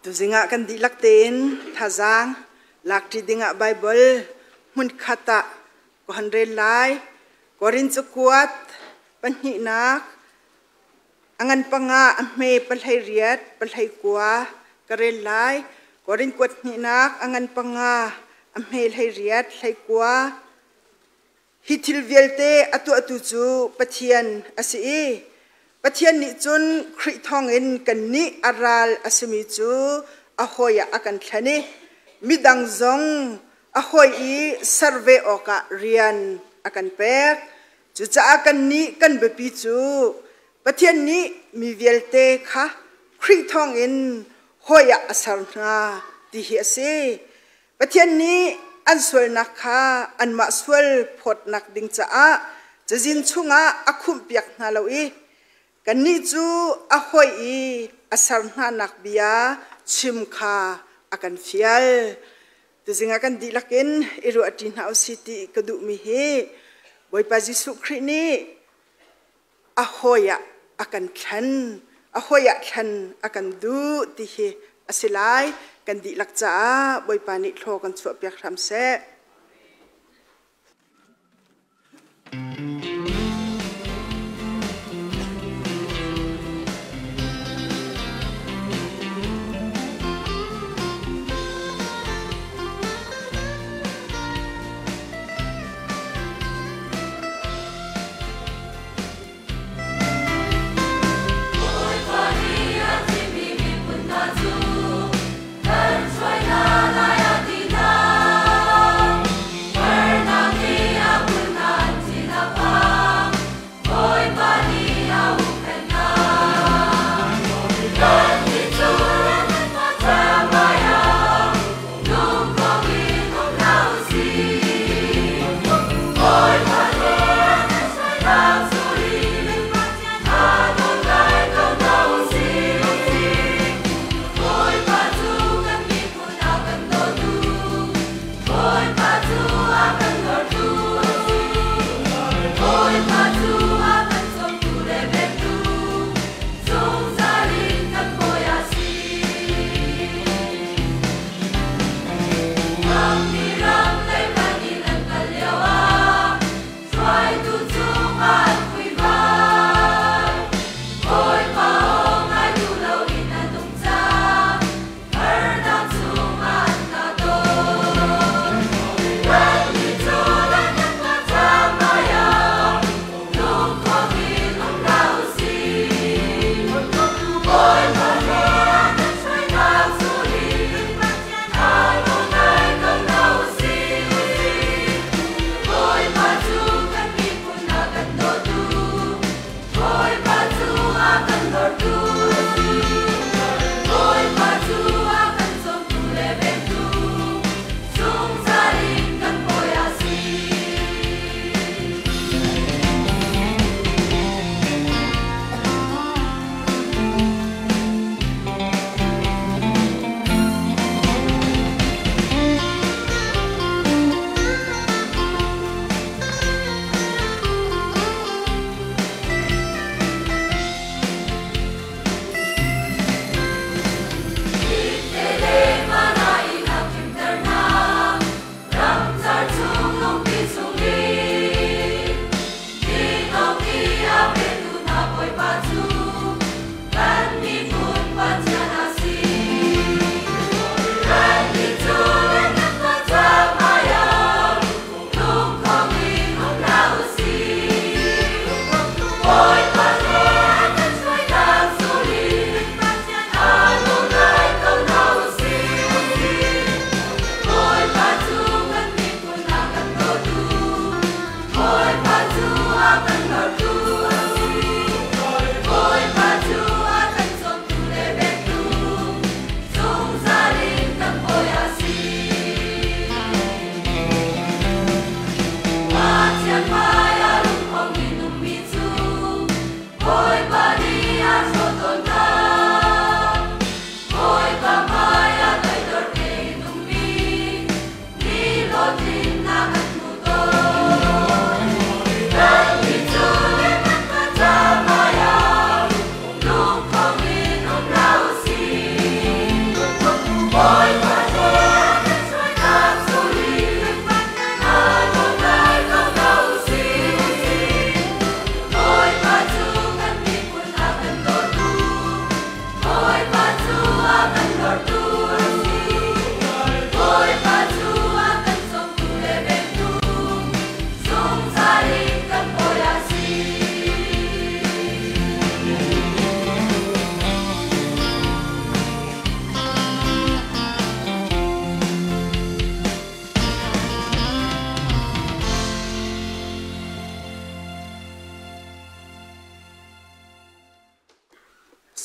Tuzing ah kan dihlak tein thazaang lakṭi dingah Baibal hmunkhat ah ka hon rel lai. Korin cakuat pahnihnak a ngan panga a hme 18 19 ka rel lai. Korin kuat hnihnak a ngan panga a hme 18 19. Hi thil vialte a tuahtu cu Pathian a si i Pathian nih cun Khrih thawngin kannih a ral a simi cu a hawi ah a kan thlen i midang zong a hawi i ser ve awkah rian a kan pek. Cucaah kannih kan biapi cu Pathian nih mi vialte kha Khrih thawngin hawi ah a ser hna ti hi a si. Pathian nih an sualnak kha anmah sual phawtnak ding caah cazin chungah a khumhpiak hna lo i kannih cu a hawi i a ser hnanak bia chim kha a kan fial. Tuzing ah kan dihlak in i ruahṭi hna usih ti ka duhmi hi Bawipa Jesuh Khrih nih a hawi ah a kan thlen, a hawi ah thlen a kan duh ti hi a si lai. Kan dihlak caah Bawipa nih thlaw kan chuahpiak hram seh. Bawipa nih a thimmi miphun hna cu kan hruai hna lai a ti hna. Harnak nih a hmun hna an thin a phang.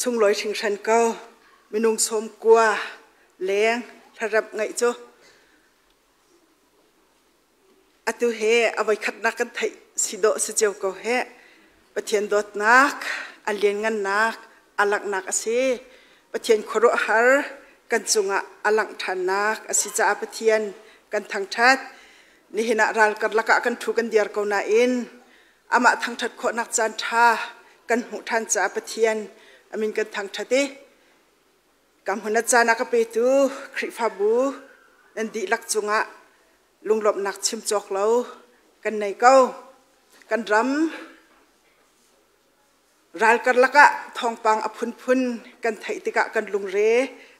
Sunglawi hringhran ko. Minung 90 leng hlarap ngaih cu atu he a voikhatnak kan theih si dawh si cio ko he. Pathian dawtnak, a lianngannak, a langhnak a si. Pathian khuaruahhar kan cungah a langh ṭhannak a si caah Pathian kan thangṭhat. Nihin ah ral karlak ah kan ṭhu kan diar ko nain amah thangṭhat khawhnak caan ṭha kan hmuh ṭhan caah Pathian a min kan thangṭhat i ka hmun a caan a ka petu Khrihfabu nan dihlak cungah lunglawmhnak chim cawk lo kan nei ko. Kan ram ral karlak ah thawngpang a phunphun kan theih tikah kan lungre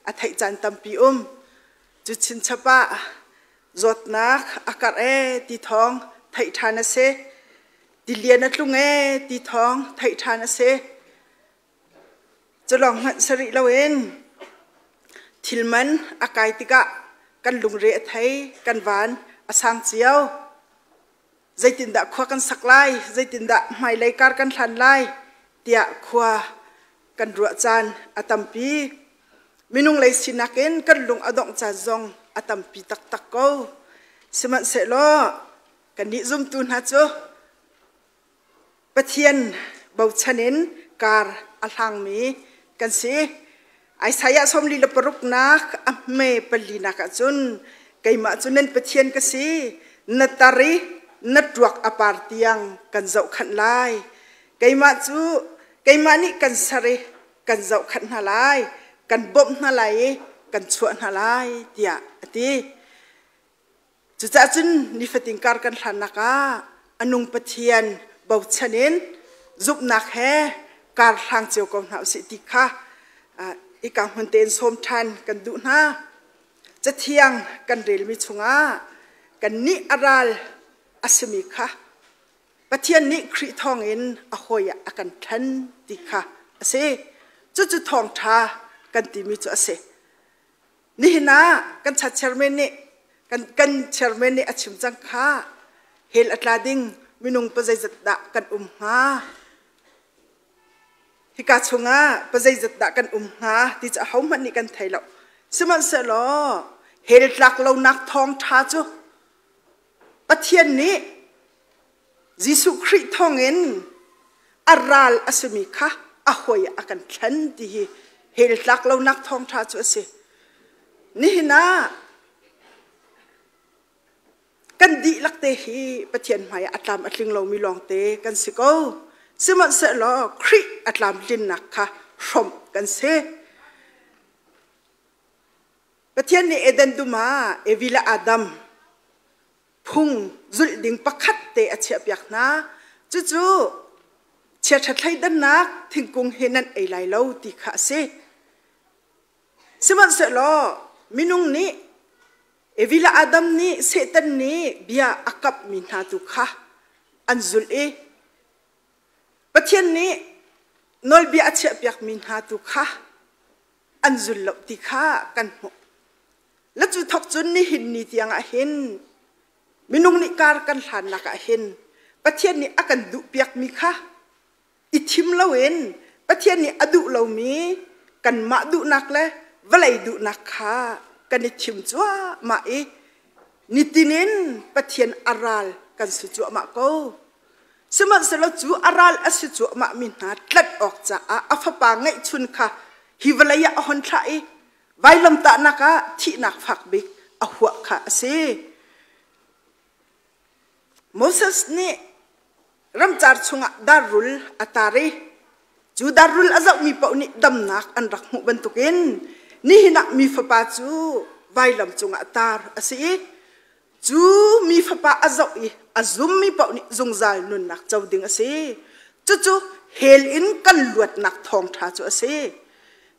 a theih caan tampi um. Cu chinchap ah zawtnak a karh ee ti thawng theih ṭhan a si. Tilian a tlung ee ti thawng theih ṭhan a si. Cu lawng hmanh si rih loin thil man a kai tikah kan lungre a thei, kan van a sang cio. Zeitindah khua kan sak lai, zeitindah hmailei kar kan hlan lai tiah khua kan ruah caan a tampi. Minung lei sinak in kan lung a dongh caan zong a tampi taktak ko. Sihmanhsehlaw kannih zumtu hna cu Pathian bochan in kar a hlangmi kan si. Isaiah 46 nak a hme palinak ah cun keimah cu nan Pathian ka si, na tar i na ṭuak a par tiang kan zohkhanh lai. Keimah cu keimah nih kan ser i kan zohkhanh hna lai, kan bawmh hna lai i kan chuah hna lai tiah a ti. Cucaah cun nifatin kar kan hlannak ah a nung Pathian bochan in zumhnak he kar hlang cio ko hna usih ti kha ika hmun tein sawm ṭhan kan duh hna. Cathiang kan relmi chungah kannih a ral a simi kha Pathian nih Khrih thawngin a hawi ah a kan ṭhen ti kha a si. Cucu thawngṭha kan timi cu a si. Nihin ah kan chat chairman nih kan kan chairman nih a chim cang kha hell a tla ding minung pazeizat dah kan um hnga hika chungah pazeizat dah kan um hnga ti cu ahohmanh nih kan thei lo sihmanhsehlaw hell tlak lonak thawngṭha cu Pathian nih Jesuh Khrih thawngin a ral a simi kha a hawi ah a kan thlen ti hi hell tlak lonak thawngṭha cu a si. Nihin ah kan dihlak te hi Pathian hmaiah a tlam a tling lomi lawngte kan si ko. Sihmanhsehlaw Khrih a tlamtlinnak kha hrawmh kan si. Pathian nih Eden dum ah Evi le Adam phung zulh ding pakhat te a chiahpiak hna. Cucu chiaṭha thleidannak thingkung hi nan ei lai lo ti kha a si. Sihmanhsehlaw minung nih Evi le Adam nih Satan nih bia a kamhmi hna tu kha an zulh i Pathian nih nawlbia a chiahpiakmi hna tu kha an zul lo ti kha kan hmuh. La cu thok cun nihin ni tiang ah hin minung nih kar kan hlannak ah hin Pathian nih a kan duhpiakmi kha i thim loin Pathian nih a duh lomi kanmah duhnak le vawlei duhnak kha kan i thim cuahmah i nitin in Pathian a ral kan si cuahmah ko. Sihmanhsehlaw cu a ral a si cuahmahmi hna tlanh awk caah a fapa ngeihchun kha hi vawlei ah a hon thlah i vailamtahnak ah thihnak fak bik a huah kha a si. Moses nih ramcar chungah darrul a tar i cu darrul a zohmi paoh nih damnak an rak hmuh bantukin nihin ah mi fapa cu vailam cungah tar a si i Cu mi fapa a zoh i a zummi paoh nih zungzal nunnak co ding a si. Cucu hell in kan luatnak thawngṭha cu a si.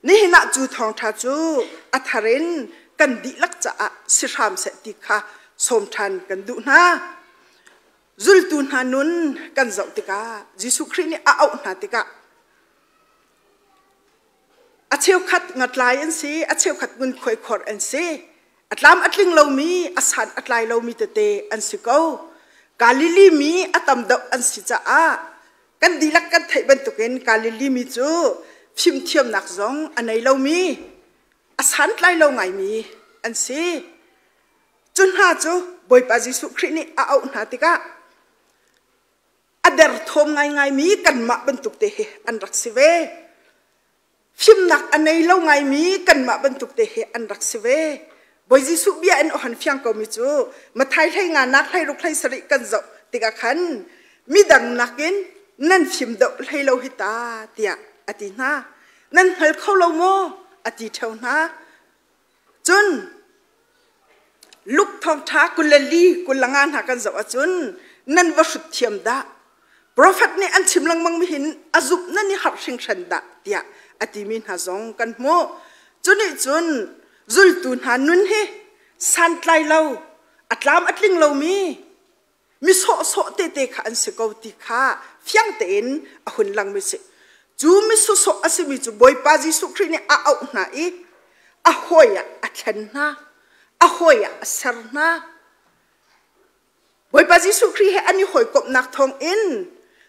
Nihin ah cu thawngṭha cu a thar in kan dihlak caah si hram seh ti kha sawm ṭhan kan duh hna. Zultu hna nun kan zoh tikah Jesuh Khrih nih a auh hna tikah a cheukhat ngatlai an si, a cheukhat ngunkhuai khor an si. A tlam a tling lomi, a san a tlai lomi tete an si ko. Galilee mi a tam deuh an si caah kan dihlak kan theih bantukin Galilee mi cu fimthiamnak zong a nei lomi, a santlai lo ngaimi an si. Cu hna cu Bawipa Jesuh Khrih nih a auh hna tikah a derthawm ngaingaimi kanmah bantuk te hi an rak si ve. Fimnak a nei lo ngaimi kanmah bantuk te hi an rak si ve. Bawi Jesuh bia in ohan fiang komi cu Mathai hlei nga nak hlei ruk hlei sarih kan zoh tikah khan midang nakin nan fim deuh hlei lo hi ta tiah a ti hna. Nan hngal kho lo maw? a ti ṭheo hna. Cun Luke thawngṭha 24 25 hna kan zoh ahcun nan va hrut thiam dah. Profet nih an chim lengmang mi hin a zumh nan i harh hringhran dah tiah a timi hna zong kan hmuh. Cu nih cun zultu hna nun hi santlai lo, a tlam a tling lomi, mi sawhsawh tete kha an si ko ti kha fiang tein a hun langmi si. Cu mi sawsawh a simi cu Bawipa Jesuh Khrih nih a auh hna i a hawi ah a thlen hna, a hawi ah a ser hna. Bawipa Jesuh Khrih he an i hawikomhnak thawngin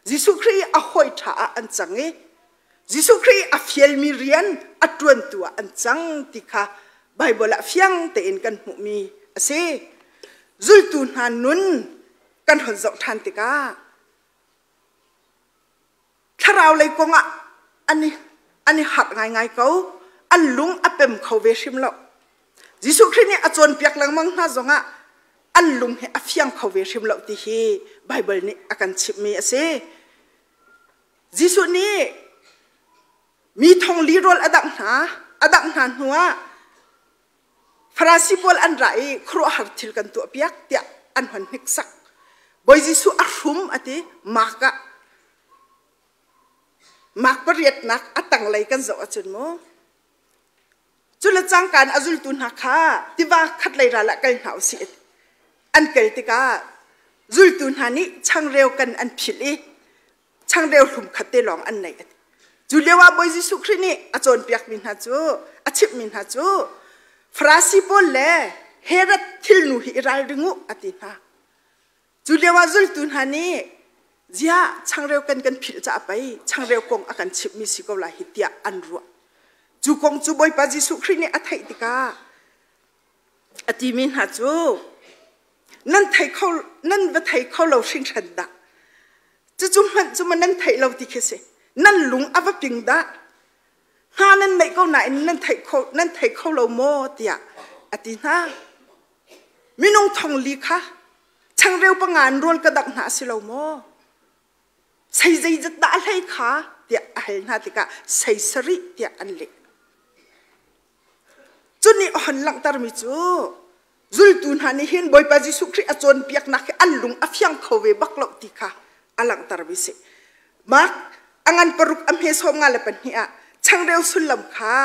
Jesuh Khrih i a hawi ṭha ah an cang i Jesuh Khrih a fialmi rian a ṭuantu ah an cang ti kha Baibal ah fiang tein kan hmuhmi a si. Zultu hna nun kan hon zoh ṭhan tikah thlarau lei kongah an i, an i harh ngaingai ko. An lung a pem kho ve hrim lo. Jesuh Khrih nih a cawnpiak lengmang hna zongah an lung hi a fiang kho ve hrim lo ti hi Baibal nih a kan chimhmi a si. Jesuh nih mi thong li rawl a dangh hna, a dangh hna hnuah Farasi pawl an ra i khuaruahhar thil kan tuahpiak tiah an hon hniksak. Bawi Jesuh a hrum a ti Mark ah. Mark pariatnak a tanglei kan zoh ahcun mu. Cule cangka in a zultu hna kha tiva khatlei ral ah kal hna u sih. An kal tikah zultu hna nih changreu kan an philh i changreu hlum khat te lawng an nei. Cu lio ah Bawi Jesuh Khrih nih a cawnpiakmi hna cu, a chimhmi hna cu Farasi pawl le Herod thilnu hi i ralring u a ti hna. Cu lio ah zultu hna nih ziah changreu kan kan philh caah pei changreu kong a kan chimhmi si ko lai hi tiah an ruah. Cu kong cu Bawipa Jesuh Khrih nih a theih tikah a timi hna cu nan thei kho nan va thei kho lo hringhran dah. Cucu hmanh cu ma nan theih lo ti khi si. Nan lung a va ping dah. Hna nan neih ko nain nan thei kho nan thei kho lo maw tiah a ti hna. Minung thong li kha changreu panga in rawl ka dangh hna a si lo maw? Sei zeizat dah a hlei kha tiah a hal hna tikah sei sarih tiah an leh. Cu nih a hon langhtermi cu zultu hna nih hin Bawipa Jesuh Khrih a cawnpiaknak hi an lung a fiang kho ve bak lo ti kha a langhtermi si. Mark a ngan paruk a hme sawm nga le pahnih ah changreu sullam kha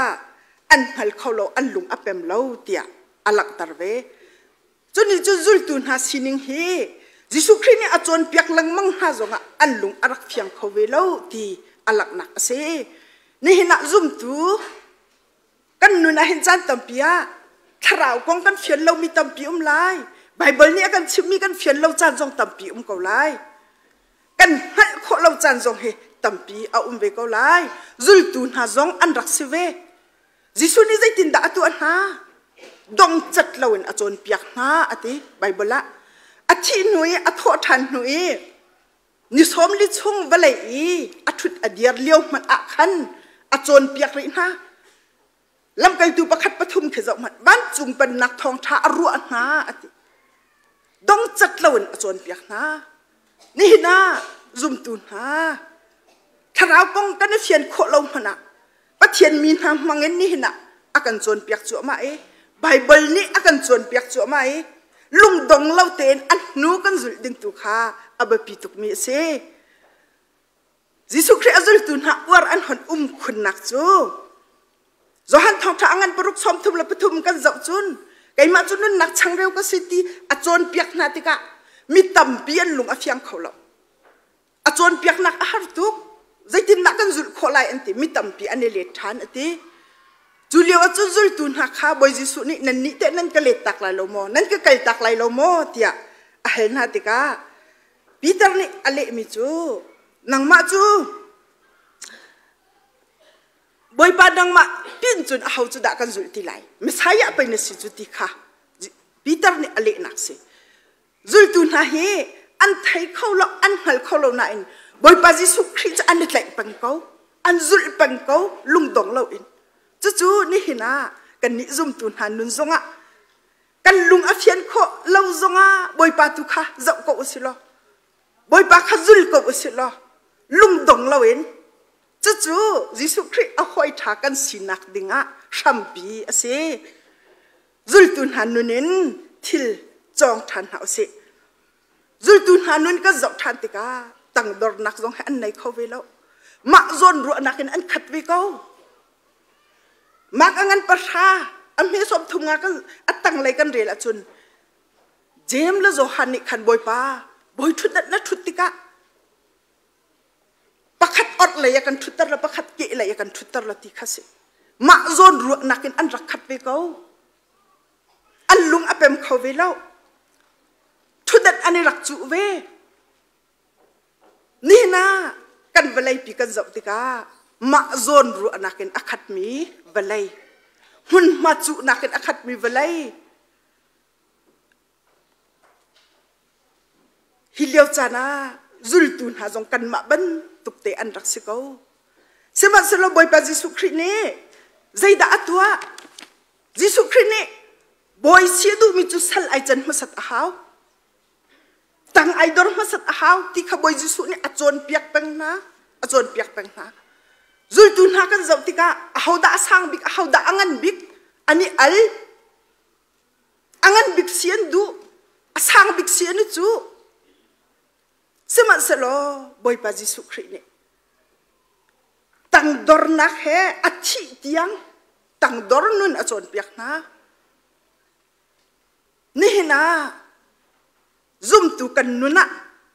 an hngal kho lo an lung a pem lo tiah a langhter ve. Cuni cu zultu hna sining hi Jesuh Khrih nih a cawnpiak lengmang hna zongah an lung a rak fiang kho ve lo ti a langhnak a si. Nihin ah zumtu kan nun ah hin caan tampi ah thlarau kong kan fian lomi tampi um lai. Baibal nih a kan chimhmi kan fian lo caan zong tampi um ko lai. Kan hngalh khawh lo caan zong hi tampi a um ve ko lai. Zultu hna zong an rak si ve. Jesuh nih zeitindah a tuah hna? Dongcat loin a cawnpiak hna a ti Baibal ah. A thih hnu i a thawh ṭhan hnu i ni sawm li chung vawlei i a ṭhut a dir lio hmanh ah khan a cawnpiak rih hna. Lamkaltu pakhat pathum khi zoh hmanh vancung pennak thawngṭha a ruah hna a ti. Dongcat loin a cawnpiak hna. Nihin ah zumtu hna thlarau kong kan i fian khawh lo hmanh ah Pathian mi hna hmangin nihin ah a kan cawnpiak cuahmah i Baibal nih a kan cawnpiak cuahmah i lungdong lo tein a hnu kan zulh ding tu kha a biapi tukmi a si. Jesuh Khrih a zultu hna uar an hon um khunnak cu Johan thawngṭha a ngan paruk sawm thum le pathum kan zoh cun keimah cu nunnak changreu ka si ti a cawnpiak hna tikah mi tampi an lung a fiang kho lo. A cawnpiaknak a har tuk. Zeitindah kan zulh khawh lai an ti. Mi tampi an i let ṭhan a ti. Cu lio ah cun zultu hna kha Bawi Jesuh nih nannih teh nan ka let tak lai lo maw? Nan ka kal tak lai lo maw? tiah a hal hna tikah Peter nih a lehmi cu nangmah cu Bawipa nangmah pin cun aho cu dah kan zulh ti lai? Messiah pei na si cu ti kha Peter nih a lehnak si. Zultu hna hi an thei kho lo, an hngal kho lo nain Bawipa Jesuh Khrih cu an i tlaih peng ko, an zulh peng ko, lungdong loin. Cucu nihin ah kannih zumtu hna nun zongah kan lung a fian khawh lo zongah Bawipa tu kha zoh ko u si law Bawipa kha zul ko u si law lungdong loin cucu Jesuh Khrih a hawi ṭha kan sinak dingah hrampi a si. Zultu hna nun in thil cawng ṭhan hna u sih. Zultu hna nun kan zoh ṭhan tikah tangdornak zong hi an nei kho ve lo. Mah zawn ruahnak in an khat ve ko. Mak a ngan pahra a hme sawm thum nga kan a tanglei kan rel ahcun Jeim le Johan nih khan Bawipa bawi ṭhutdan na ṭhut tikah pakhat orh lei a kan ṭhutter le pakhat keh lei a kan ṭhutter la ti kha si. Mah zawn ruahnak in an rak khat ve ko. An lung a pem kho ve lo. Ṭhutdan an i rak cuh ve. Nihin ah kan vawleipi kan zoh tikah mah zawn ruahnak in a khatmi vawlei, hmunhma cuhnak in a khatmi vawlei, hi lio caan ah zultu hna zong kanmah bantuk te an rak si ko. Sihmanhsehlaw Bawipa Jesuh Khrih nih zeidah a tuah? Jesuh Khrih nih bawi si a duhmi cu sal ai can hmasat a hau. Tang ai dor hmasat a hau ti kha Bawi Jesuh nih a cawnpiak peng hna, a cawnpiak peng hna. Zultu hna kan zoh tikah ahodah a sang bik, ahodah a ngan bik, an i al. A ngan bik si an duh, a sang bik si an i cuh. Sihmanhsehlaw Bawipa Jesuh Khrih nih tangdornak he a thih tiang tangdor nun a cawnpiak hna. Nihin ah zumtu kan nun ah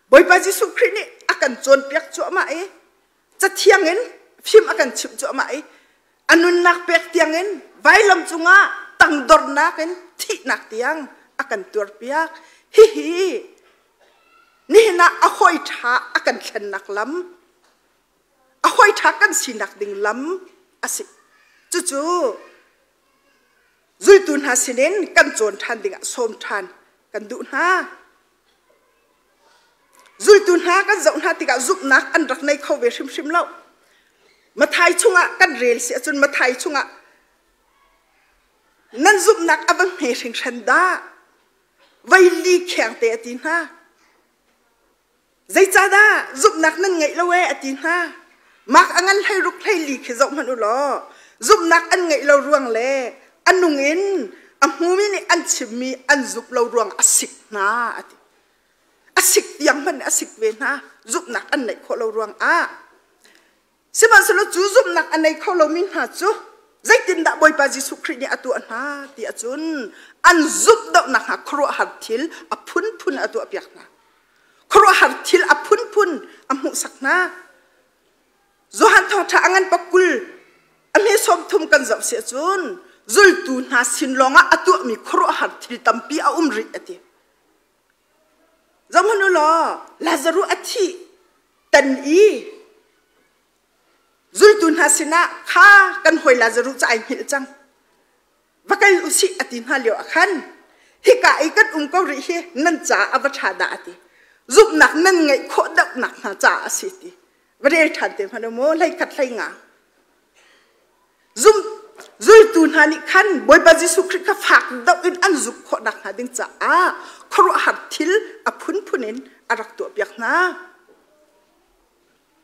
Bawipa Jesuh Khrih nih a kan cawnpiak cuahmah i cathiang in fim a kan chimh cuahmah i a nunnak pek tiang in vailam cungah tangdornak in thihnak tiang a kan tuarpiak. Hihi nihin ah a hawi ṭha a kan thlennak lam, a hawi ṭha kan sinak ding lam a si. Cucu Zultu hna sinin kan cawn ṭhan dingah sawm ṭhan kan duh hna. Zultu hna kan zoh hna tikah zumhnak an rak nei kho ve hrimhrim lo. Mathai chungah kan rel si ahcun Mathai chungah nan zumhnak a va hme hringhran dah vei li kheng te a ti hna. Zeicahdah zumhnak nan ngeih lo ee a ti hna. Mark a ngan hleiruk hleili khi zoh hmanh u law zumhnak an ngeih lo ruang le a nung in a hmumi nih an chimmi an zumh lo ruang a sik hna a ti. A sik tiang hmanh a sik ve hna zumhnak an neih khawh lo ruang ah. Sihmanhsehlaw cu zumhnak a nei kho lomi hna cu zeitindah Bawipa Jesuh Khrih nih a tuah hna ti ahcun an zumh dohnak hnga khuaruahhar thil a phunphun a tuahpiak hna. Khuaruahhar thil a phunphun a hmuhsak hna. Johan thawngṭha a ngan pakul a hme 30 kan zoh si ahcun zultu hna sin lawngah a tuahmi khuaruahhar thil tampi a um rih a ti. Zohhmanh u law Lazaruh a thih tan i zultu hna sinah kha kan hawi Lazaruh cu ai hngilh cang. Va kal u sih a ti hna lio ah khan hika i kan um ko rih hi nan caah a va ṭha dah a ti. Zumhnak nan ngeih khawh deuhnak hna caah a si ti. Va rel ṭhan te hmanh u mu hlei khat hlei nga. Zum, zultu hna nih khan Bawipa Jesuh Khrih kha fak deuh in an zumh khawh nakhnga ding caah khuaruahhar thil a phunphun in a rak tuahpiak hna.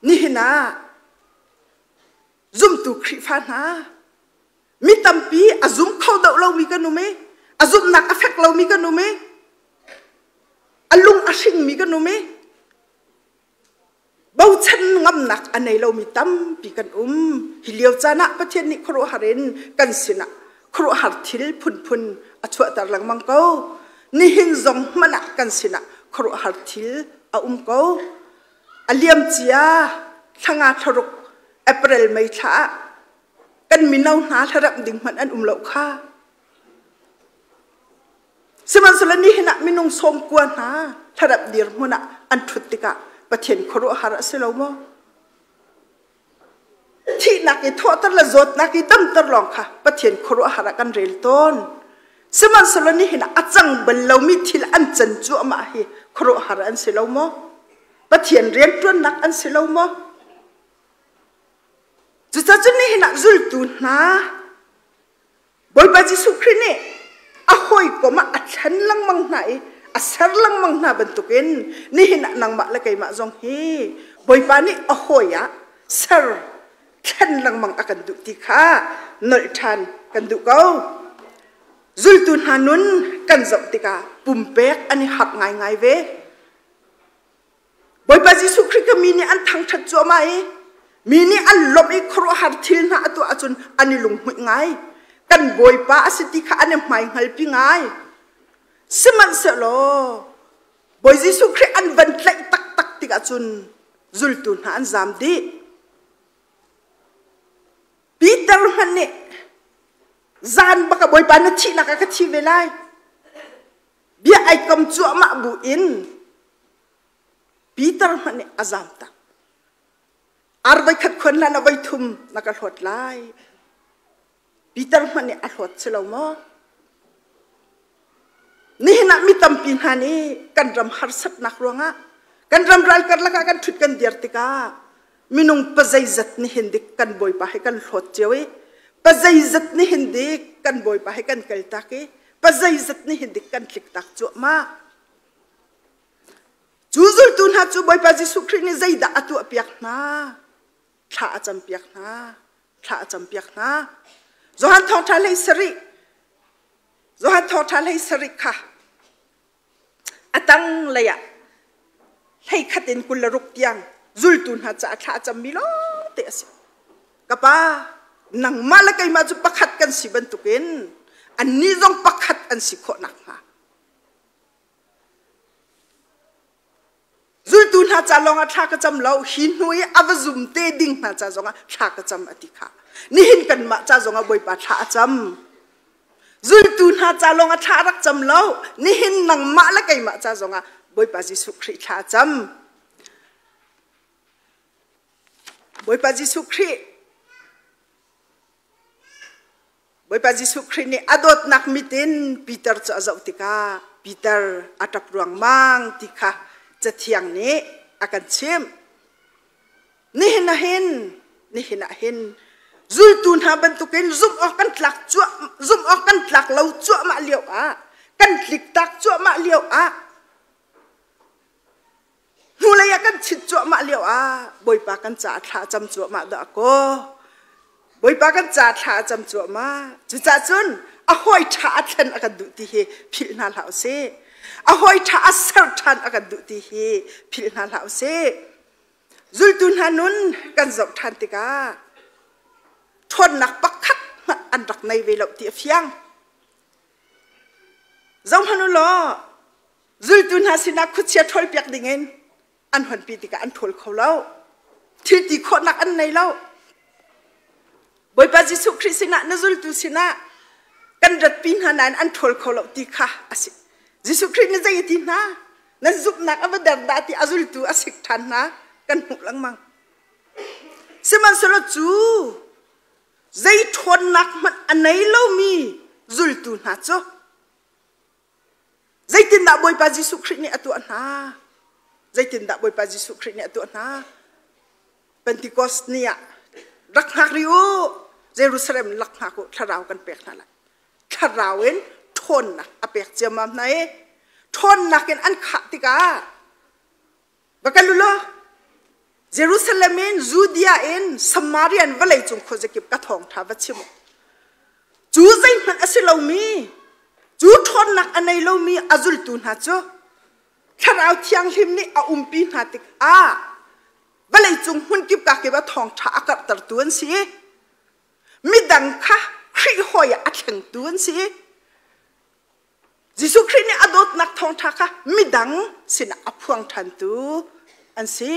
Nihin ah zumtu Khrihfa hna mi tampi a zum kho deuh lomi kan um i a zumhnak a fek lomi kan um i a lung a hringmi kan um i Bochan ngamnak a nei lomi tampi kan um. Hi lio caan ah Pathian nih khuaruahhar in kan sinah khuaruahhar thil phunphun a chuahter lengmang ko. Nihin zong hmanh ah kan sinah khuaruahhar thil a um ko. A liamcia thlanga thlaruk April May thla ah kan mino hna hlaremh ding hmanh an um lo kha. Sihmanhsehlaw nihin ah minung sawmkua hna thlarap dirhmun ah an ṭhut tikah Pathian khuaruahhar a si lo maw? Thihnak i thawhter le zawtnak i damter lawng kha Pathian khuaruahhar ah kan rel tawn. Sihmanhsehlaw nihin ah a cang bal lomi thil an can cuahmah hi khuaruahhar an si lo maw? Pathian rianṭuannak an si lo maw? Cucaah nihin ah zultu hna Bawipa Jesuh Khrih nih a hawikom ah a thlen lengmang hna i a ser lengmang hna bantukin nihin ah nangmah le keimah zong hi Bawipa nih a hawi ah ser thlen lengmang a kan duh ti kha nolh ṭhan kan duh ko. Zultu hna nun kan zoh tikah pumpek an i harh ngaingai ve. Bawipa Jesuh Khrih kha mi nih an thangṭhat cuahmah i mi nih an lawmh i khuaruahhar thil hna a tuah ahcun an i lunghmuih ngai. Kan Bawipa a si ti kha an i hmaihngalpi ngai. Sihmanhsehlaw Bawi Jesuh Khrih an van tlaih taktak tikah cun zultu hna an zaam dih. Peter hmanh nih zan bak ah Bawipa na thihnak ah ka thi ve lai. Bia ai kam cuahmah bu in Peter hmanh nih a zam tak. Ar voikhat khuan hlan ah voithum na ka hlawt lai. Peter hmanh nih a hlawt si lo maw? Nihin ah mi tampi hna nih kan ram harsatnak ruangah kan ram ral karlak ah kan ṭhut kan dir tikah minung pazeizat nihin dik kan Bawipa he kan hlawt cio i pazeizat nihin dik kan Bawipa he kan kaltak i pazeizat nihin dik kan tliktak cuahmah. Cu zultu hna cu Bawipa Jesuh Khrih nih zeidah a tuahpiak hna? Thla a campiak hna. Thla a campiak hna. Johan thawngṭha hlei sarih Johan thawngṭha hlei sarih kha a tang lei ah 11 in 26 tiang zultu hna caah thla a cammi lawngte a si. Ka pa, nangmah le keimah cu pakhat kan si bantukin annih zong pakhat an si khawh nakhnga Zultu hna ca lawngah thla ka cam lo, hi hnu i a va zum te ding hna ca zongah thla ka cam a ti kha. Nihin kanmah ca zongah Bawipa thla a cam. Zultu hna ca lawngah thla a rak cam lo, nihin nangmah le keimah ca zongah Bawipa Jesuh Khrih thla a cam. Bawipa Jesuh Khrih Bawipa Jesuh Khrih nih a dawtnak mit in Peter cu a zoh tikah Peter a ṭap ruangmang ti kha Cathiang nih a kan chimh. Nihin ah hin, nihin ah hin zultu hna bantukin zumh awk kan tlak cuah zumh awk kan tlak lo cuahmah lio ah kan tliktak cuahmah lio ah Hnulei ah kan chit cuahmah lio ah Bawipa kan caah thla a cam cuahmah dah kaw. Bawipa kan caah thla a cam cuahmah. Cucaah cun a hawi ṭha a thlen a kan duh ti hi philh hna hlah usih. A hawi ṭha a ser ṭhan a kan duh ti hi philh hna hlah usih. Zultu hna nun kan zoh ṭhan tikah ṭhawnnak pakhat hmanh an rak nei ve lo ti a fiang. Zohhmanh u law Zultu hna sinah khuachia ṭhawlpiak dingin an honpi tikah an ṭhawl kho lo. Thil ti khawhnak an nei lo. Bawipa Jesuh Khrih sinah na zultu sinah kan ratpi hna nain an ṭhawl kho lo ti kha a si. Jesuh Khrih nih zei a ti hna? Nan zumhnak a va der dah ti a zultu a sik ṭhan hna kan hmuh lengmang. Sihmanhsehlaw cu zei ṭhawnnak hmanh a nei lomi zultu hna cu Zeitindah Bawipa Jesuh Khrih nih a tuah hna? Zeitindah Bawipa Jesuh Khrih nih a tuah hna? Pentecost ni ah rak hngak rih u. Jerusalem lak hngak u. Thlarau kan pek hna lai. Thlarau in ṭhawnnak a pek ciammam hna i ṭhawnnak in an khah tikah va kal u law Jerusalem in Judea in Samaria in vawleicung khuazakip ka thawngṭha va chim u. Cu zeihmanh a si lomi, cu ṭhawnnak a nei lomi a zultu hna cu Thlarau Thianghlim nih a umpi hna tikah vawleicung hmunkip kakip ah thawngṭha a karhtertu an si i midang kha Khrih hawi ah a thlengtu an si. Jesuh Khrih nih a dawtnak thawngṭha kha midang sinah a phuang ṭhantu an si.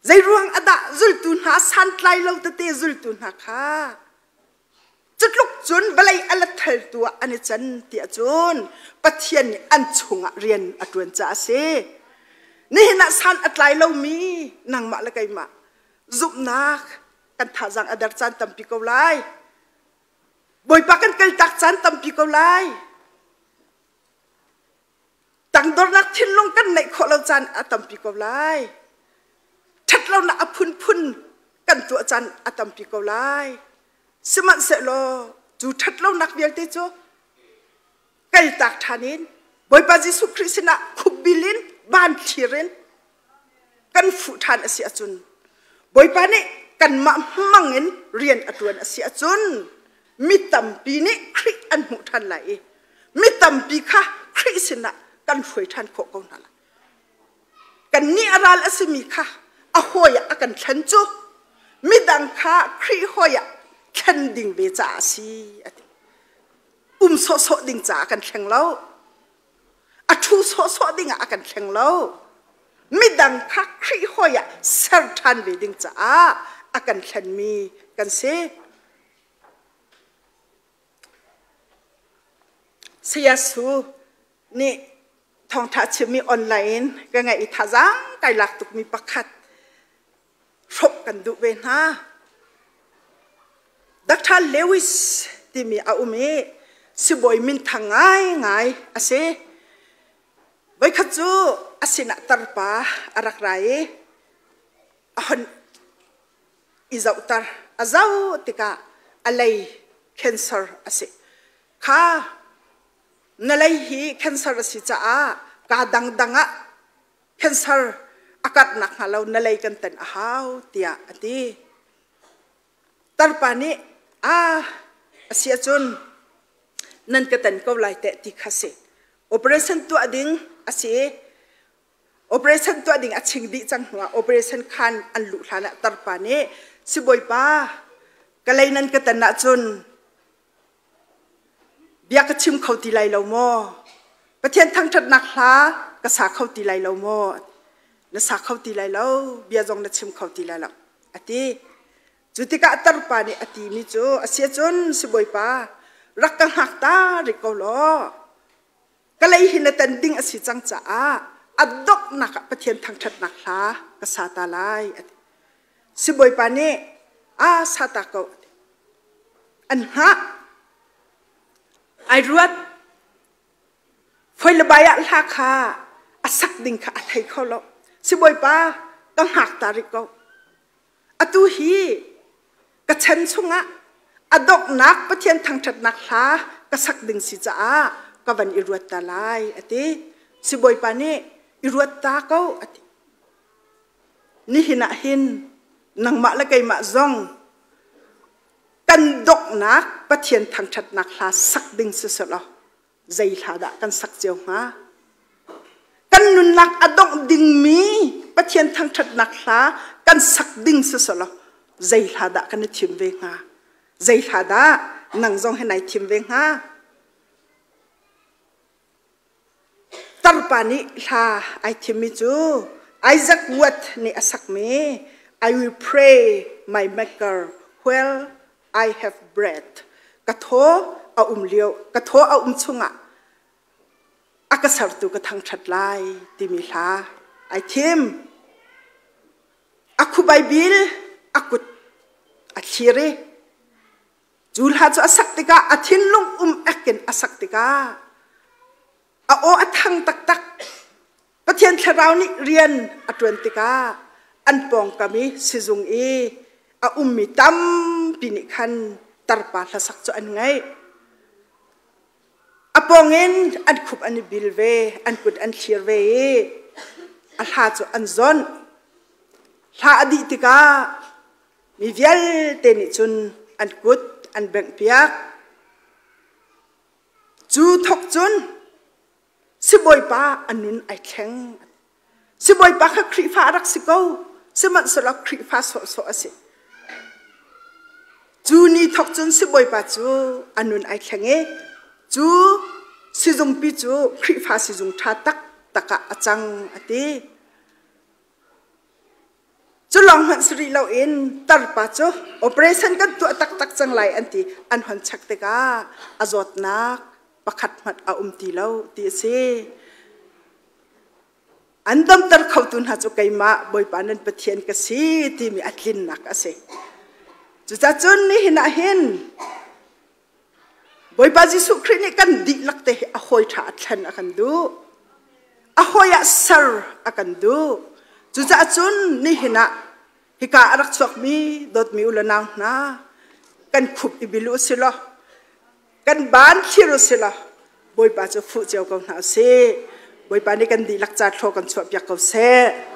Zeiruang a dah zultu hna santlai lo tete zultu hna kha cutluk cun vawlei a lathaltu ah an i can tiah cun Pathian nih an chungah rian a ṭuan caah a si. Nihin ah san a tlai lomi nangmah le keimah zumhnak Kan thazaang a der caan tampi ko lai. Bawipa kan kaltak caan tampi ko lai. Tangdornak thinlung kan neih khawh lo caan a tampi ko lai. Ṭhatlonak a phunphun kan tuah caan a tampi ko lai. Sihmanhsehlaw cu ṭhatlonak vialte cu kaltak ṭhan in Bawipa Jesuh Khrih sinah khupbil in van thlir in kan fuh ṭhan a si ahcun Bawipa nih kanmah hmang in rian a ṭuan a si ahcun mi tampi nih Khrih an hmuh ṭhan lai i mi tampi kha Khrih sinah kan hruai ṭhan khawh ko hna lai. Kannih a ral a simi kha a hawi ah a kan thlen cu midang kha Khrih hawi ah thlen ding ve caah a si a ti. Um sawhsawh ding caah kan thleng lo. A ṭhu sawhsawh ding ah a kan thleng lo. Midang kha Khrih hawi ah ser ṭhan ve ding caah a kan thlenmi kan si. Saya Su nih thawngṭha chimmi online in ka ngaih i thazaang kai lak tukmi pakhat hrawmh kan duh ve hna. Dr. Lewis timi a um i sibawi minthang ngaingai a si. Voikhat cu a sinah tarpa a rak ra i a hon i zohter. A zoh tikah a lei cancer a si. Kha na lei hi cancer a si caah kaa dangdang ah cancer a karh nakhnga lo na lei kan tan a hau tiah a ti. Tarpa nih a a si ahcun nan ka tan ko lai teh ti kha si. Operation tuah ding a si i operation tuah ding a ching dih cang hnuah operation khan an luh hlan ah tarpa nih sibawipa ka lei nan ka tan ahcun Bia ka chim kho ti lai lo maw? Pathian thangṭhatnak hla ka sa kho ti lai lo maw? Na sa kho ti lai lo, bia zong na chim kho ti lai lo, a ti. Cu tikah tarpa nih a timi cu, a si ahcun sibawipa, rak ka hngak ta rih ko law, ka lei hi na tan ding a si cang caah a donghnak ah Pathian thangṭhatnak hla ka sa ta lai, a ti. Sibawipa nih, a sa ta ko, a ti. An hngah. Ai ruat. Foi le bai ah hla kha a sak ding kha a thei kho lo. Sibawipa ka hngak ta rih ko. Atu hi ka chan chungah a donghnak Pathian thangṭhatnak hla ka sak ding si caah ka van i ruat ta lai a ti. Sibawipa nih i ruat ta ko a ti. Nihin ah hin nangmah le keimah zong kan donghnak Pathian thangṭhatnak hla sak ding siselaw zei hla dah kan sak cio hnga? Kan nunnak a dongh dingmi Pathian thangṭhatnak hla kan sak ding siselaw zei hla dah kan i thim ve hnga? Zei hla dah nang zong hi nai thim ve hnga? Tarpa nih hla ai thimmi cu Isaac Watt nih a sakmi I will pray my maker while I have breath. Ka thaw a um lio, ka thaw a um chungah a ka sertu ka thangṭhat lai timi hla ai thim. A khubai bil a kut a thlir i Cu hla cu a sak tikah a thinlung um ek in a sak tikah a aw a thang taktak. Pathian thlarau nih rian a ṭuan tikah an pawngkam i sizung i a ummi tampi nih khan tarpa hlasak cu an ngaih. A pawngin an khup an i bil ve, an kut an thlir ve i a hla cu an zawnh. Hla a dih tikah Mi vialte nih cun an kut an benghpiak. Cu thawk cun sibawipa a nun ai thleng. Sibawipa kha Khrihfa a rak si ko, sihmanhsehlaw Khrihfa sawhsawh a si. Cu ni thawk cun sibawipa cu a nun ai thleng i cu sizungpi cu Khrihfa sizung ṭha taktak ah a cang a ti. Cu lawng hmanh si rih loin tarpa cu operation kan tuah taktak cang lai an ti an hon check tikah a zawtnak pakhat hmanh a um ti lo ti a si. An damter khotu hna cu keimah Bawipa nan Pathian ka si timi a tlinnak a si. Cucacun nihin ah hin Bawipa Jesuh Khrih nih kan dihlak te hi a hawi ṭha a thlen a kan duh. A hawi ah ser a kan duh. Cucaah cun nihin ah hika a rak chuakmi dawtmi u le nau hna kan khup i bil u si law kan ban thlir u si law Bawipa cu fuh cio ko hna usih. Bawipa nih kan dihlak ca thlaw kan chuahpiak ko seh.